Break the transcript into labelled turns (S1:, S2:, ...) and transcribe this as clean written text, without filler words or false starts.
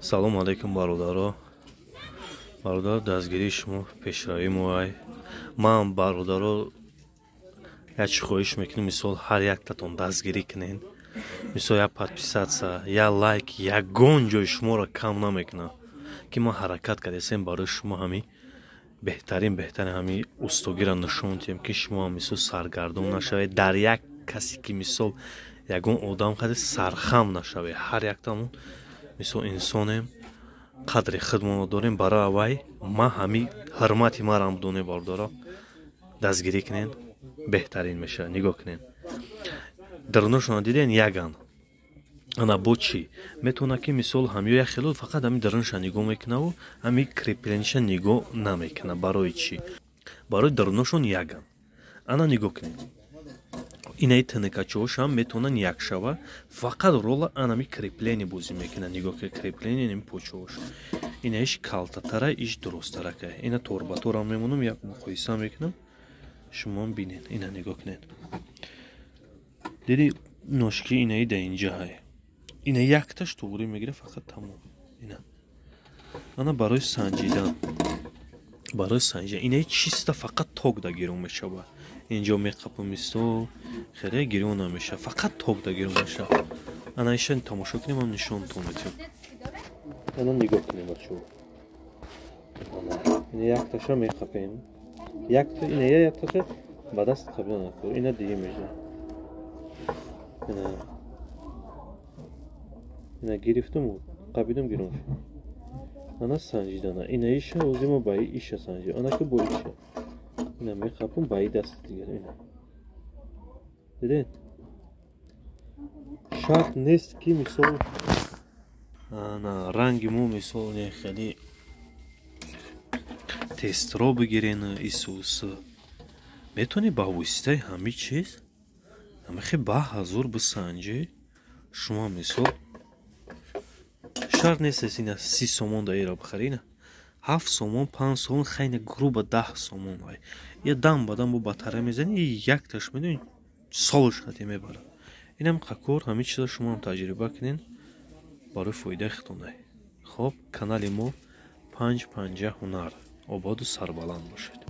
S1: Салому алайкум, бародаро. Бародар, дастгирии шумо пешравии моай. Ман, бародаро, як чӣ хоҳиш мекунем: мисол, ҳар яктатон дастгирӣ кунен, мисол, як подписаться, як лайк ягон ҷои шуморо кам намекунад, ки мо ҳаракат кардесем барои шумо ҳами беҳтарин ҳами устогиро нишон диҳем, ки шумо мисол саргардон нашавед, дар як касе ки, мисол, ягон одам хаде сархам нашавед. Ҳар яктамон, мисол, инсонем, қадри худмонро дорем. Барои аввай ман ҳами ҳурмати марам бидонед, бародаро, дастгирӣ кунен, беҳтарин мешавад. Нигоҳ кунен, даруношона диден, яган. Ана бо чӣ метавонад, ки, мисол, ҳамё як хело фақат ҳами дарунша нигоҳ мекунаву ҳами крепление ша нигоҳ намекунад. Барои чӣ? Барои даруношон яган. Ана нигоҳ кунед, инаи тнкачоошам метавонанд як шава, фақат рола анами крепление бозӣ мекунад. Нигоҳ кунед, крепление нами почоош, инаиш калтатара, иш дурусттарака. Ина торбаторам мемонам, як муқоиса мекунам, шумоам бинед. Ина нигоҳ кунед, диди, ножки инаи да инҷа ҳай, ина якташ туғрӣ мегира фақат, тамом. Ина ана барои санҷидан инаи чиста, фақат ток да гирон мешавад. Инҷо меқапам, мисол, хеле гирон намешавад, фақат ток да гирон мешавад. Ана иша тамошо кунем, ам нишонтон метиҳам. Ана нигоҳ кунем, бачаҳо, ина якташа меқапем, якта, ина якташа ба даст қабила накор, ина дигӣ мешавад. Ина гирифтуму қабидам, гирон шуд. Ана санҷидана, ина иша озимо ба иша санҷид, ана ки бо иша ина меқапум ба и дасти дигар. Ина дидед, шарт нест, ки, мисол, ана ранги мо, мисол, не хеле тестро бигирен. Исус метавонӣ ба воситаи ҳамин чиз ҳамихе ба ҳазур бисанҷӣ. Шумо, мисол, шарт нест ина 30 сомон да ира бихарӣ, ина 7 сомон, 5 сомон, хайна грубо 10 сомон. Вай я дам ба дам бо батарея мезанӣ, якташ, медонӣ, солш хати мебарад. Инам қакор, ҳамин чиза шумоам таҷриба кунен, барои фоидаи худтонай. Хоб, канали мо «Панҷ панҷа ҳунар». Ободу сарбаланд бошед.